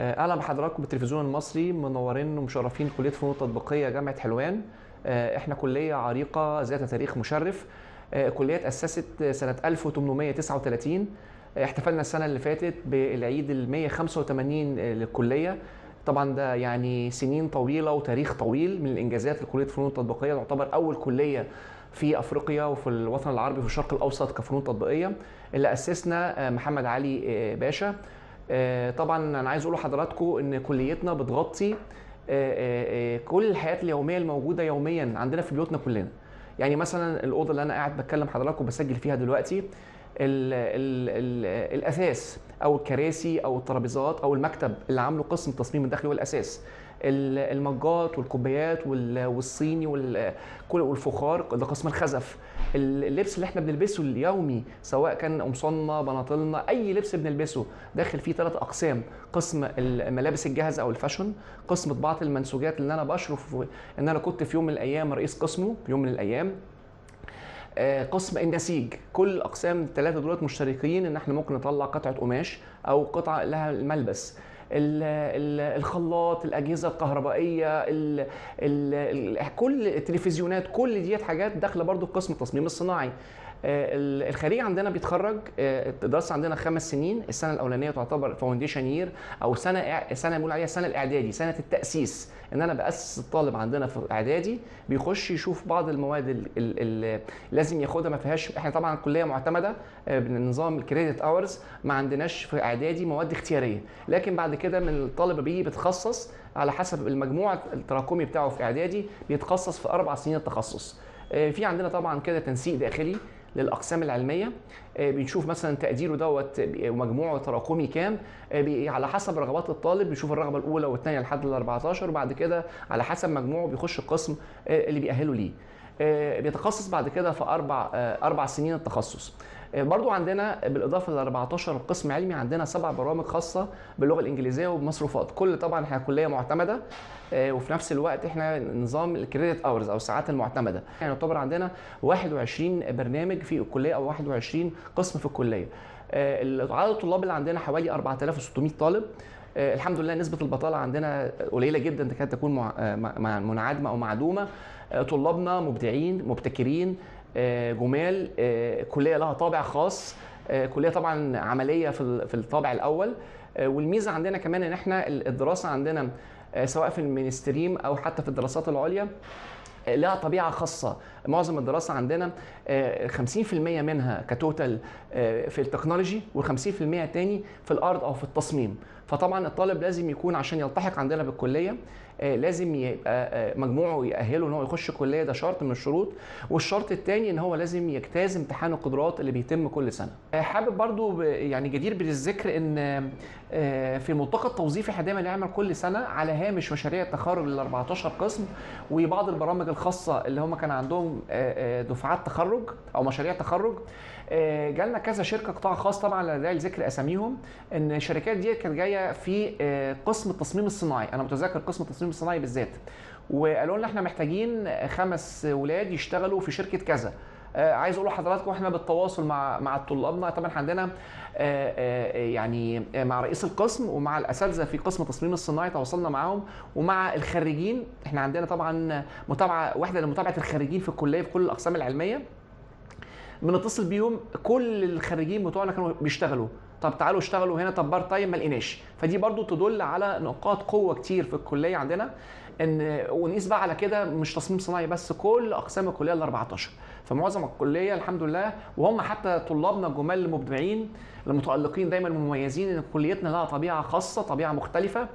اهلا بحضراتكم بالتلفزيون المصري، منورين ومشرفين كليه فنون تطبيقية جامعه حلوان. احنا كليه عريقة ذات تاريخ مشرف. كليه اتاسست سنة 1839. احتفلنا السنة اللي فاتت بالعيد ال 185 للكليه. طبعا ده يعني سنين طويلة وتاريخ طويل من الانجازات لكليه فنون تطبيقية، تعتبر اول كليه في افريقيا وفي الوطن العربي وفي الشرق الاوسط كفنون تطبيقية، اللي اسسنا محمد علي باشا. طبعا انا عايز اقول لحضراتكم ان كليتنا بتغطي كل الحياة اليومية الموجودة يوميا عندنا في بيوتنا كلنا. يعني مثلا الاوضة اللي انا قاعد بتكلم حضراتكم بسجل فيها دلوقتي، ال ال ال الاثاث او الكراسي او الترابيزات او المكتب اللي عامله قسم التصميم الداخلي هو الاساس، المجات والكوبايات والصيني والفخار ده قسم الخزف، اللبس اللي احنا بنلبسه اليومي سواء كان قمصاننا بناطيلنا اي لبس بنلبسه داخل فيه 3 اقسام: قسم الملابس الجاهزة او ال fashion، قسم طباعه المنسوجات اللي انا بشرف ان انا كنت في يوم من الايام رئيس قسمه في يوم من الايام، قسم النسيج. كل الاقسام الثلاثة دولت مشتركين ان احنا ممكن نطلع قطعه قماش او قطعه لها الملبس، الخلاط، الاجهزة الكهربائية، ال ال كل التلفزيونات، كل ديت حاجات داخله برضو في قسم التصميم الصناعي. الخريج عندنا بيتخرج، الدراسة عندنا 5 سنين. السنة الاولانية تعتبر foundation year او سنة بنقول عليها السنة الاعدادي، سنة التاسيس، ان انا باسس الطالب عندنا في اعدادي، بيخش يشوف بعض المواد اللي لازم ياخدها، ما فيهاش. احنا طبعا كليه معتمدة بنظام ال credit hours، ما عندناش في اعدادي مواد اختيارية، لكن بعد كده من الطالب بيجي بيتخصص على حسب المجموع التراكمي بتاعه في اعدادي، بيتخصص في 4 سنين التخصص. في عندنا طبعا كده تنسيق داخلي للاقسام العلمية، بنشوف مثلا تقديره دوت ومجموعة تراكمي كام، على حسب رغبات الطالب، بيشوف الرغبة الاولى والثانية لحد ال 14، وبعد كده على حسب مجموعة بيخش القسم اللي بيأهله ليه. بيتخصص بعد كده في 4 سنين التخصص. برضو عندنا بالاضافة ل 14 قسم علمي عندنا 7 برامج خاصة باللغة الانجليزية وبمصروفات. كل طبعا احنا كليه معتمدة، وفي نفس الوقت احنا نظام ال credit hours او الساعات المعتمدة. يعني يعتبر عندنا 21 برنامج في الكلية او 21 قسم في الكلية. عدد الطلاب اللي عندنا حوالي 4600 طالب. الحمد لله نسبه البطالة عندنا قليله جدا، تكاد تكون منعدمة او معدومة. طلابنا مبدعين مبتكرين، جمال، كليه لها طابع خاص، كليه طبعا عملية في الطابع الاول. والميزة عندنا كمان ان احنا الدراسة عندنا سواء في ال mainstream او حتى في الدراسات العليا لها طبيعة خاصة. معظم الدراسة عندنا 50% منها ك total في ال technology، وال50% الثاني في ال art او في التصميم. فطبعا الطالب لازم يكون عشان يلتحق عندنا بالكلية لازم يبقى مجموعة يأهله ان هو يخش الكلية، ده شرط من الشروط. والشرط الثاني ان هو لازم يجتاز امتحان القدرات اللي بيتم كل سنة. حابب برضو يعني جدير بالذكر ان في الملتقى التوظيفي احنا دايما نعمل كل سنة على هامش مشاريع التخرج لل 14 قسم وبعض البرامج الخاصة اللي هم كان عندهم دفعات تخرج او مشاريع تخرج. جالنا كذا شركة قطاع خاص، طبعا لا داعي لذكر اساميهم، ان الشركات دي كانت جاية في قسم التصميم الصناعي، انا متذكر قسم التصميم الصناعي بالذات، وقالوا لنا احنا محتاجين 5 ولاد يشتغلوا في شركة كذا. عايز اقول لحضراتكم احنا بالتواصل مع طلابنا، طبعا عندنا يعني مع رئيس القسم ومع الاساتذة في قسم التصميم الصناعي تواصلنا معاهم، ومع الخريجين. احنا عندنا طبعا متابعه واحدة لمتابعة الخريجين في الكلية في كل الاقسام العلمية، بنتصل بيهم. كل الخريجين بتوعنا كانوا بيشتغلوا، طب تعالوا اشتغلوا هنا، طب part time، ما لقيناش. فدي برضو تدل على نقاط قوة كتير في الكلية عندنا، ان ونقيس بقى على كده مش تصميم صناعي بس، كل اقسام الكلية ال 14. فمعظم الكلية الحمد لله، وهم حتى طلابنا الجمال المبدعين المتالقين دايما المميزين، ان كليتنا لها طبيعة خاصة، طبيعة مختلفة.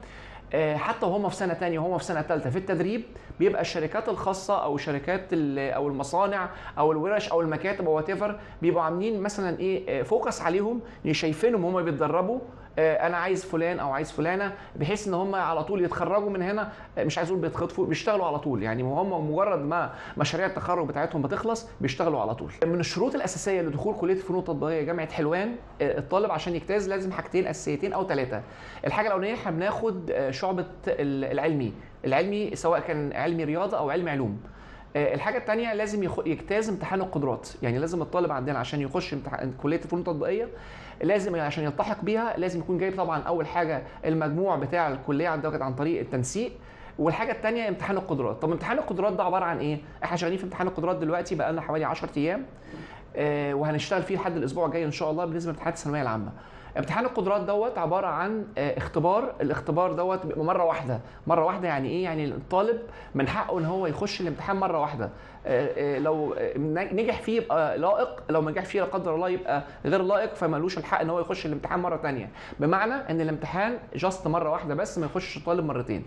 حتى وهم في سنة ثانية وهم في سنة ثالثة في التدريب، بيبقى الشركات الخاصة او شركات او المصانع او الورش او المكاتب او whatever بيبقوا عاملين مثلا ايه focus عليهم، شايفينهم هم بيتدربوا، انا عايز فلان او عايز فلانه، بحيث ان هم على طول يتخرجوا من هنا، مش عايز اقول بيتخطفوا، بيشتغلوا على طول. يعني هم مجرد ما مشاريع التخرج بتاعتهم بتخلص بيشتغلوا على طول. من الشروط الاساسية لدخول كليه الفنون التطبيقية جامعه حلوان، الطالب عشان يجتاز لازم حاجتين اساسيتين او 3. الحاجة الاولانية احنا بناخد شعبه العلمي، العلمي سواء كان علمي رياضة او علمي علوم. الحاجة الثانية لازم يجتاز امتحان القدرات، يعني لازم الطالب عندنا عشان يخش امتحان كليه الفنون التطبيقية لازم عشان يلتحق بيها لازم يكون جايب طبعا اول حاجة المجموع بتاع الكلية عندك عن طريق التنسيق، والحاجة الثانية امتحان القدرات. طب امتحان القدرات ده عبارة عن ايه؟ احنا شغالين في امتحان القدرات دلوقتي بقى لنا حوالي 10 ايام، وهنشتغل فيه لحد الاسبوع الجاي ان شاء الله بالنسبة لامتحانات الثانوية العامة. امتحان القدرات دوت عبارة عن اختبار، الاختبار دوت بيبقى مرة واحدة. مرة واحدة يعني ايه؟ يعني الطالب من حقه ان هو يخش الامتحان مرة واحدة، لو نجح فيه يبقى لائق، لو ما نجحش فيه لا قدر الله يبقى غير لائق، فمالوش الحق ان هو يخش الامتحان مرة ثانية. بمعنى ان الامتحان just مرة واحدة بس، ما يخشش الطالب مرتين.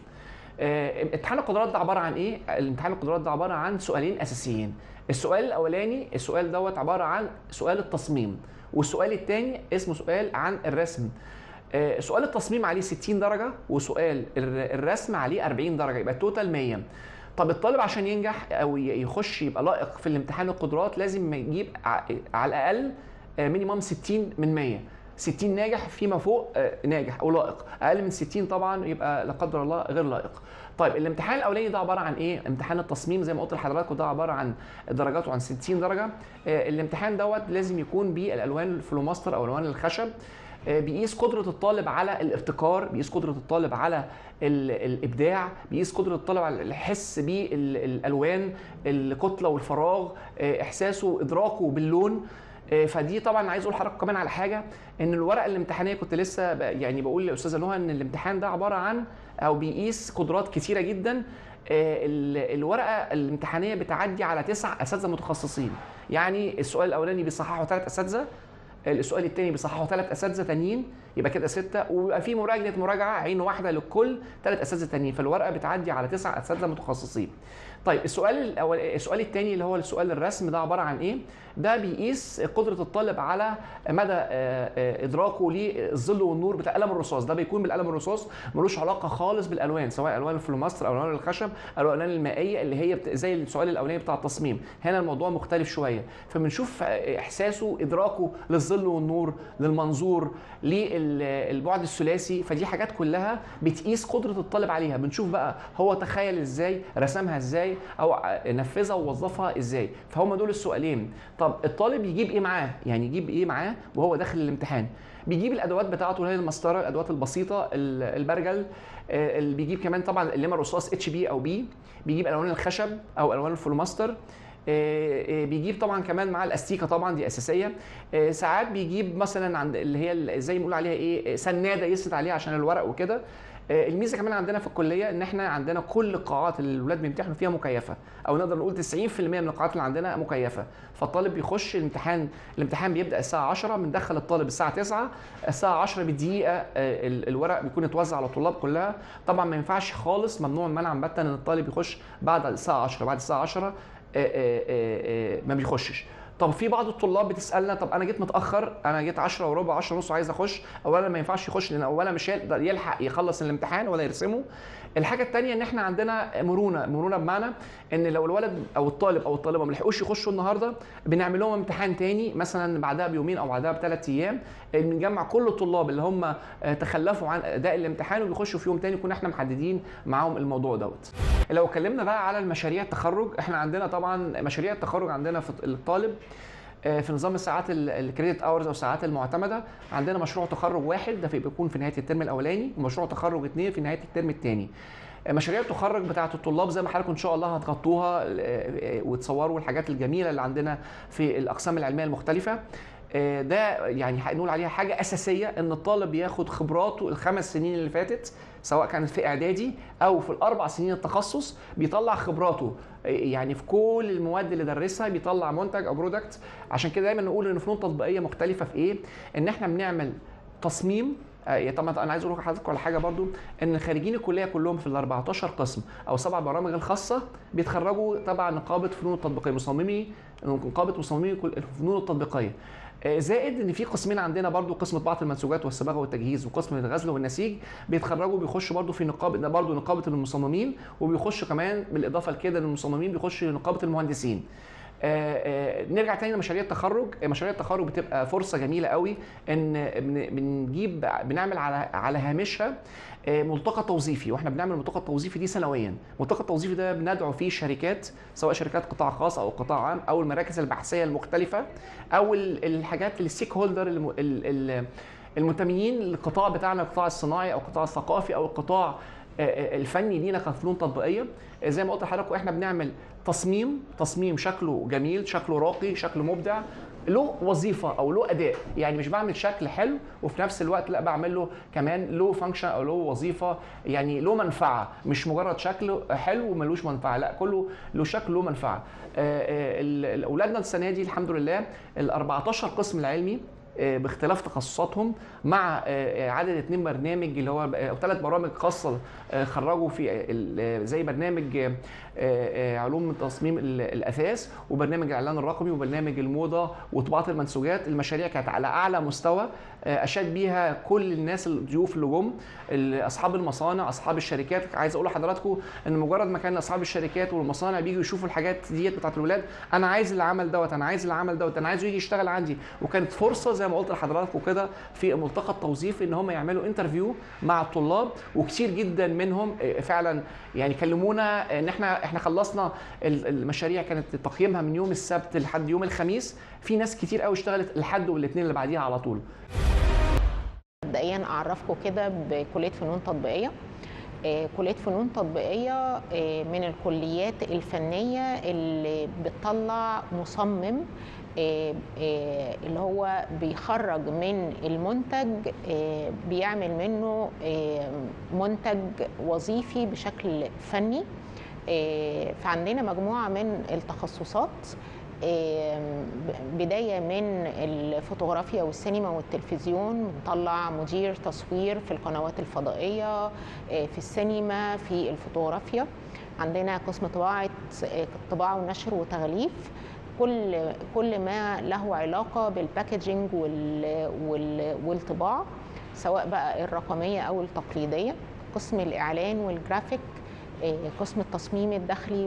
امتحان القدرات ده عبارة عن ايه؟ الامتحان القدرات ده عبارة عن سؤالين اساسيين. السؤال الاولاني، السؤال دوت عبارة عن سؤال التصميم، والسؤال الثاني اسمه سؤال عن الرسم. سؤال التصميم عليه 60 درجه، وسؤال الرسم عليه 40 درجه، يبقى ال total 100. طب الطالب عشان ينجح او يخش يبقى لائق في الامتحان القدرات لازم يجيب على الاقل minimum 60 من 100. 60 ناجح، فيما فوق ناجح او لائق، اقل من 60 طبعا يبقى لا قدر الله غير لائق. طيب الامتحان الاولاني ده عبارة عن ايه؟ امتحان التصميم زي ما قلت لحضراتكم ده عبارة عن درجاته عن 60 درجه. الامتحان دوت لازم يكون بالالوان الفلوماستر او الوان الخشب. بيقيس قدره الطالب على الابتكار، بيقيس قدره الطالب على الابداع، بيقيس قدره الطالب على الحس بالالوان، الكتلة والفراغ، احساسه ادراكه باللون. فدي طبعا عايز اقول لحضرتك كمان على حاجة، ان الورقة الامتحانيه كنت لسه يعني بقول للاستاذه نهى ان الامتحان ده عبارة عن او بيقيس قدرات كتيرة جدا. الورقة الامتحانيه بتعدي على 9 اساتذة متخصصين، يعني السؤال الاولاني بيصححه 3 اساتذة، السؤال الثاني بيصححه 3 اساتذة تانيين، يبقى كده 6، ويبقى في مراجعه عين واحدة لكل 3 اساتذة تانيين، فالورقه بتعدي على 9 اساتذة متخصصين. طيب السؤال الثاني اللي هو السؤال الرسم ده عبارة عن ايه؟ ده بيقيس قدره الطالب على مدى ادراكه للظل والنور بتاع قلم الرصاص. ده بيكون بالقلم الرصاص، ملوش علاقة خالص بالالوان، سواء الوان الفلوماستر او الوان الخشب او الالوان المائية اللي هي زي السؤال الاولاني بتاع التصميم. هنا الموضوع مختلف شوية، فبنشوف احساسه ادراكه للظل والنور، للمنظور، للبعد الثلاثي. فدي حاجات كلها بتقيس قدره الطالب عليها. بنشوف بقى هو تخيل ازاي، رسمها ازاي، او نفذها ووظفها ازاي. فهم دول السؤالين. طب الطالب يجيب ايه معاه؟ يعني يجيب ايه معاه وهو داخل الامتحان؟ بيجيب الادوات بتاعته اللي هي المسطره، الادوات البسيطة، البرجل، اللي بيجيب كمان طبعا القلم الرصاص HB او B، بيجيب الوان الخشب او الوان الفلوماستر، بيجيب طبعا كمان مع الاستيكه، طبعا دي اساسية. ساعات بيجيب مثلا عند اللي هي زي ما بنقول عليها ايه، سناده يسند عليها عشان الورق وكده. الميزة كمان عندنا في الكلية ان احنا عندنا كل القاعات اللي الولاد بيمتحنوا فيها مكيفه، او نقدر نقول 90% من القاعات اللي عندنا مكيفه. فالطالب بيخش الامتحان، الامتحان بيبدا الساعة 10، بندخل الطالب الساعة 9، الساعة 10 بالدقيقة الورق بيكون اتوزع على الطلاب كلها. طبعا ما ينفعش خالص، ممنوع منعا باتا ان الطالب يخش بعد الساعة 10، بعد الساعة 10 ما بيخشش. طب في بعض الطلاب بتسالنا، طب انا جيت متاخر، انا جيت 10:15 10:30 عايز اخش. اولا ما ينفعش يخش، لان اولا مش هيقدر يلحق يخلص الامتحان ولا يرسمه. الحاجة الثانية ان احنا عندنا مرونة، بمعنى ان لو الولد او الطالب او الطالبة ما لحقوش يخشوا النهارده، بنعمل لهم امتحان ثاني مثلا بعدها بيومين او بعدها ب3 ايام. بنجمع كل الطلاب اللي هم تخلفوا عن اداء الامتحان وبيخشوا في يوم ثاني، يكون احنا محددين معاهم الموضوع دوت. لو اتكلمنا بقى على المشاريع التخرج، احنا عندنا طبعا مشاريع التخرج عندنا في الطالب في نظام الساعات ال credit hours او الساعات المعتمدة. عندنا مشروع تخرج واحد ده بيكون في نهاية الترم الاولاني، ومشروع تخرج 2 في نهاية الترم الثاني. مشاريع التخرج بتاعه الطلاب زي ما حضراتكم ان شاء الله هتغطوها وتصوروا الحاجات الجميلة اللي عندنا في الاقسام العلمية المختلفة. ده يعني نقول عليها حاجة اساسية، ان الطالب ياخد خبراته ال5 سنين اللي فاتت، سواء كانت في اعدادي او في ال4 سنين التخصص، بيطلع خبراته يعني في كل المواد اللي درسها، بيطلع منتج او product. عشان كده دايما نقول ان فنون تطبيقية مختلفة في ايه؟ ان احنا بنعمل تصميم. طبعا انا عايز اقول لحضراتكم على حاجة برضو، ان خريجين الكلية كلهم في ال 14 قسم او 7 برامج الخاصة بيتخرجوا تبع نقابة فنون التطبيقية، مصممي نقابة مصممي الفنون التطبيقية. زائد ان في قسمين عندنا برضو، قسم طباعه المنسوجات والصباغه والتجهيز، وقسم الغزل والنسيج، بيتخرجوا بيخشوا برضو في نقابة، برضو نقابة المصممين، وبيخشوا كمان بالاضافة لكده المصممين بيخشوا نقابة المهندسين. نرجع تاني لمشاريع التخرج. مشاريع التخرج بتبقى فرصة جميلة قوي ان بنجيب بنعمل على هامشها ملتقى توظيفي، واحنا بنعمل الملتقى التوظيفي دي سنويا. الملتقى التوظيفي ده بندعو فيه شركات، سواء شركات قطاع خاص او قطاع عام، او المراكز البحثية المختلفة، او الحاجات ال stakeholder المنتميين للقطاع بتاعنا، القطاع الصناعي او القطاع الثقافي او القطاع الفني لينا كفنون تطبيقية. زي ما قلت لحضراتكم احنا بنعمل تصميم شكله جميل، شكله راقي، شكله مبدع، له وظيفة او له اداء. يعني مش بعمل شكل حلو وفي نفس الوقت لا، بعمل له كمان له function او له وظيفة، يعني له منفعه، مش مجرد شكل حلو وملوش منفعه، لا كله له شكل له منفعه. اولادنا السنة دي الحمد لله ال 14 قسم العلمي باختلاف تخصصاتهم، مع عدد 2 برنامج اللي هو او 3 برامج خاصة خرجوا في، زي برنامج علوم تصميم الاثاث، وبرنامج الاعلان الرقمي، وبرنامج الموضة وطباعه المنسوجات. المشاريع كانت على اعلى مستوى، اشاد بيها كل الناس الضيوف اللي جم، اصحاب المصانع، اصحاب الشركات. عايز اقول لحضراتكم ان مجرد ما كان اصحاب الشركات والمصانع بييجوا يشوفوا الحاجات ديت بتاعت الولاد، انا عايز اللي عمل دوت، انا عايز اللي عمل دوت، انا عايزه يجي يشتغل عندي. وكانت فرصة زي ما قلت لحضراتكم كده في ملتقى التوظيف ان هم يعملوا interview مع الطلاب، وكتير جدا منهم فعلا يعني كلمونا ان احنا خلصنا المشاريع، كانت تقييمها من يوم السبت لحد يوم الخميس. في ناس كتير قوي اشتغلت الحد والاثنين اللي بعديها على طول. مبدئيا اعرفكم كده بكلية فنون تطبيقية. كليه فنون تطبيقية من الكليات الفنية اللي بتطلع مصمم، اللي هو بيخرج من المنتج، بيعمل منه منتج وظيفي بشكل فني. فعندنا مجموعة من التخصصات، بداية من الفوتوغرافيا والسينما والتلفزيون، بنطلع مدير تصوير في القنوات الفضائية، في السينما، في الفوتوغرافيا. عندنا قسم طباعة ونشر وتغليف، كل ما له علاقة بال packaging والطباعة، سواء بقى الرقمية أو التقليدية. قسم الإعلان والجرافيك، قسم التصميم الداخلي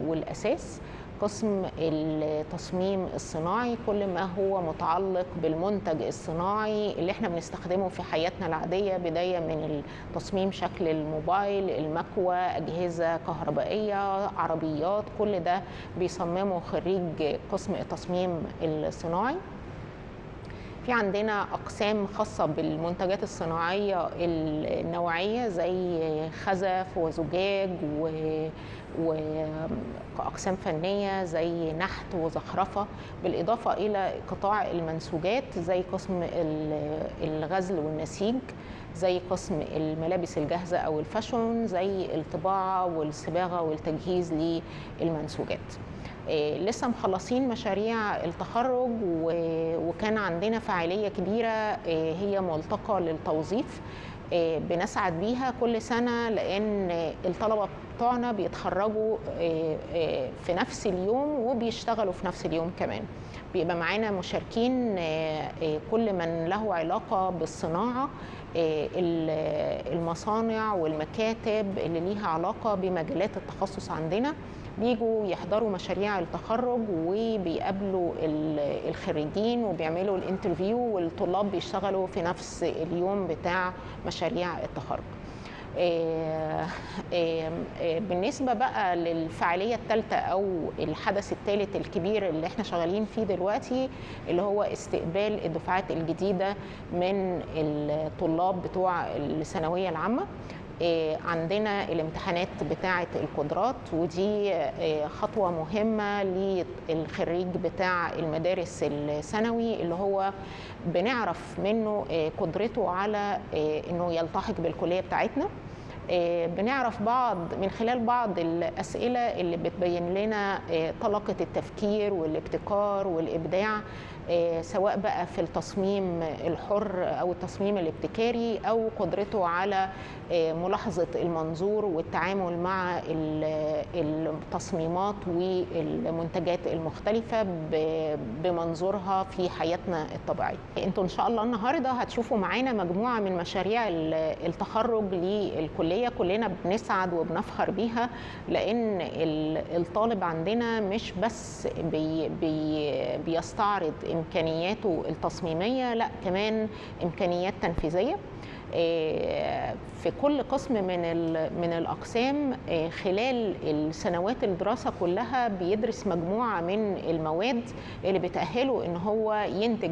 والأساس، قسم التصميم الصناعي، كل ما هو متعلق بالمنتج الصناعي اللي احنا بنستخدمه في حياتنا العادية، بداية من تصميم شكل الموبايل، المكوى، أجهزة كهربائية، عربيات، كل ده بيصممه خريج قسم التصميم الصناعي. في عندنا أقسام خاصة بالمنتجات الصناعية النوعية زي خزف وزجاج وأقسام فنية زي نحت وزخرفة، بالإضافة إلى قطاع المنسوجات زي قسم الغزل والنسيج، زي قسم الملابس الجاهزة أو الفاشون، زي الطباعة والصباغة والتجهيز للمنسوجات. لسه مخلصين مشاريع التخرج وكان عندنا فعالية كبيرة هي ملتقى للتوظيف، بنسعد بيها كل سنة لأن الطلبة بتوعنا بيتخرجوا في نفس اليوم وبيشتغلوا في نفس اليوم كمان. بيبقى معانا مشاركين كل من له علاقة بالصناعة، المصانع والمكاتب اللي ليها علاقة بمجالات التخصص عندنا، بيجوا يحضروا مشاريع التخرج وبيقابلوا الخريجين وبيعملوا ال interview، والطلاب بيشتغلوا في نفس اليوم بتاع مشاريع التخرج. بالنسبة بقى للفعالية الثالثة أو الحدث الثالث الكبير اللي احنا شغالين فيه دلوقتي، اللي هو استقبال الدفعات الجديدة من الطلاب بتوع الثانوية العامة. عندنا الامتحانات بتاعة القدرات، ودي خطوة مهمة للخريج بتاع المدارس الثانوي اللي هو بنعرف منه قدرته على انه يلتحق بالكلية بتاعتنا. بنعرف بعض من خلال بعض الأسئلة اللي بتبين لنا طلاقة التفكير والابتكار والإبداع. سواء بقى في التصميم الحر أو التصميم الابتكاري أو قدرته على ملاحظة المنظور والتعامل مع التصميمات والمنتجات المختلفة بمنظورها في حياتنا الطبيعية. انتوا إن شاء الله النهاردة هتشوفوا معانا مجموعة من مشاريع التخرج للكلية، كلنا بنسعد وبنفخر بيها، لأن الطالب عندنا مش بس بي بي بيستعرض إمكانياته التصميمية، لا كمان إمكانيات تنفيذية. في كل قسم من الأقسام خلال السنوات الدراسة كلها بيدرس مجموعة من المواد اللي بتأهله إن هو ينتج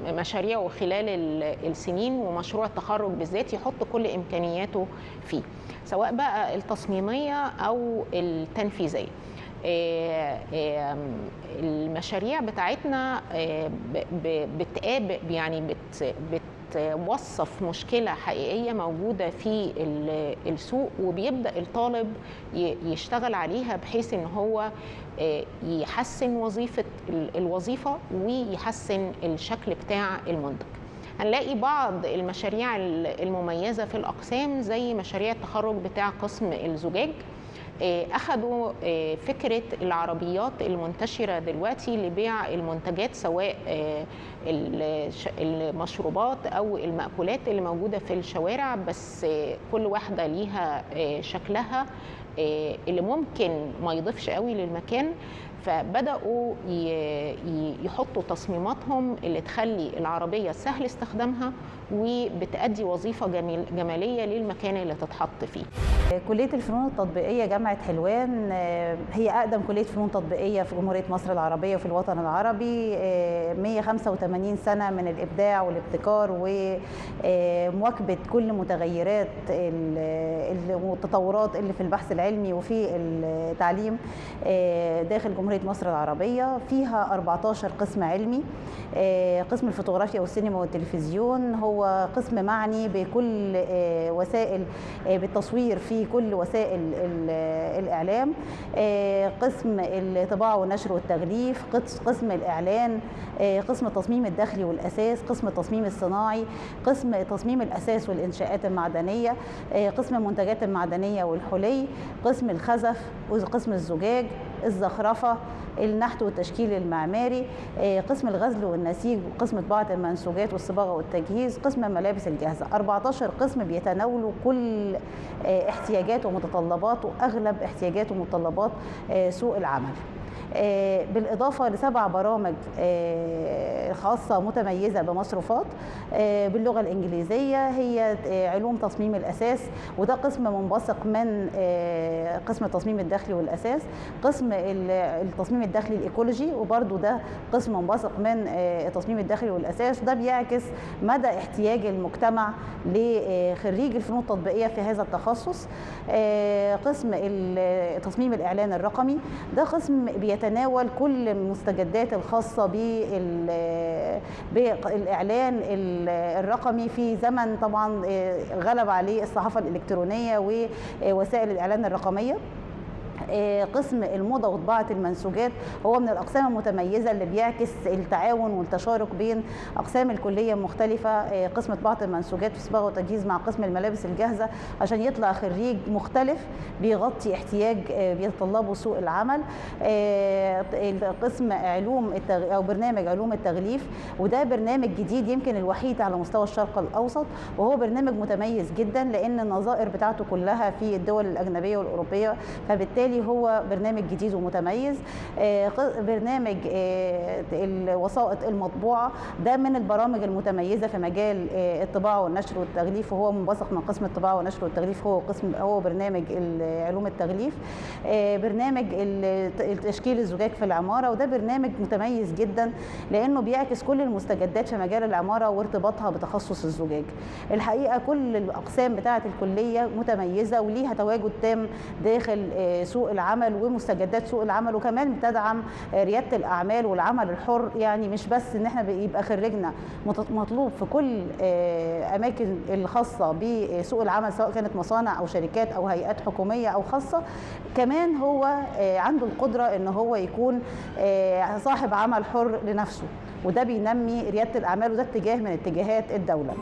مشاريعه خلال السنين، ومشروع التخرج بالذات يحط كل إمكانياته فيه، سواء بقى التصميمية أو التنفيذية. المشاريع بتاعتنا بتقابل يعني بتوصف مشكلة حقيقية موجودة في السوق، وبيبدأ الطالب يشتغل عليها بحيث ان هو يحسن الوظيفة ويحسن الشكل بتاع المنتج. هنلاقي بعض المشاريع المميزة في الأقسام زي مشاريع التخرج بتاع قسم الزجاج، أخذوا فكرة العربيات المنتشرة دلوقتي لبيع المنتجات سواء المشروبات أو المأكولات اللي موجودة في الشوارع، بس كل واحدة ليها شكلها اللي ممكن ما يضيفش قوي للمكان، فبدأوا يحطوا تصميماتهم اللي تخلي العربية سهل استخدامها وبتأدي وظيفة جمالية للمكان اللي تتحط فيه. كلية الفنون التطبيقية جامعة حلوان هي أقدم كلية فنون تطبيقية في جمهورية مصر العربية وفي الوطن العربي. 185 سنة من الإبداع والابتكار ومواكبة كل متغيرات والتطورات اللي في البحث العلمي وفي التعليم داخل جمهورية مصر العربية. فيها 14 قسم علمي. قسم الفوتوغرافيا والسينما والتلفزيون هو قسم معني بكل وسائل بالتصوير في كل وسائل الإعلام. قسم الطباعة والنشر والتغليف، قسم الإعلان، قسم التصميم الداخلي والأساس، قسم التصميم الصناعي، قسم تصميم الأساس والإنشاءات المعدنية، قسم المنتجات المعدنية والحلي، قسم الخزف وقسم الزجاج، الزخرفة، النحت والتشكيل المعماري، قسم الغزل والنسيج، وقسم طباعة المنسوجات والصباغة والتجهيز، قسم الملابس الجاهزة. 14 قسم بيتناولوا كل احتياجات ومتطلبات وأغلب احتياجات ومتطلبات سوق العمل. بالإضافة ل7 برامج خاصة متميزة بمصروفات باللغة الإنجليزية، هي علوم تصميم الأساس، وده قسم منبثق من قسم التصميم الداخلي والأساس، قسم التصميم الداخلي الإيكولوجي، وبرضو ده قسم منبثق من التصميم الداخلي والأساس. ده بيعكس مدى احتياج المجتمع لخريج الفنون التطبيقية في هذا التخصص. قسم تصميم الإعلان الرقمي، ده قسم بيتناول كل المستجدات الخاصة بالإعلان الرقمي في زمن طبعا غلب عليه الصحافة الإلكترونية ووسائل الإعلان الرقمية. قسم الموضة وطباعة المنسوجات هو من الأقسام المتميزة اللي بيعكس التعاون والتشارك بين أقسام الكلية المختلفة، قسم طباعة المنسوجات وصباغة وتجهيز مع قسم الملابس الجاهزة، عشان يطلع خريج مختلف بيغطي احتياج بيتطلبه سوق العمل. قسم علوم أو برنامج علوم التغليف، وده برنامج جديد يمكن الوحيد على مستوى الشرق الأوسط، وهو برنامج متميز جدا لأن النظائر بتاعته كلها في الدول الأجنبية والأوروبية، فبالتالي هو برنامج جديد ومتميز. برنامج الوسائط المطبوعة ده من البرامج المتميزة في مجال الطباعة والنشر والتغليف، وهو منبثق من قسم الطباعة والنشر والتغليف، هو برنامج علوم التغليف. برنامج تشكيل الزجاج في العمارة، وده برنامج متميز جدا لأنه بيعكس كل المستجدات في مجال العمارة وارتباطها بتخصص الزجاج. الحقيقة كل الأقسام بتاعة الكلية متميزة وليها تواجد تام داخل سوق سوق العمل ومستجدات سوق العمل، وكمان بتدعم ريادة الأعمال والعمل الحر. يعني مش بس إن احنا بيبقى خريجنا مطلوب في كل أماكن الخاصة بسوق العمل، سواء كانت مصانع أو شركات أو هيئات حكومية أو خاصة، كمان هو عنده القدرة إن هو يكون صاحب عمل حر لنفسه، وده بينمي ريادة الأعمال، وده اتجاه من اتجاهات الدولة.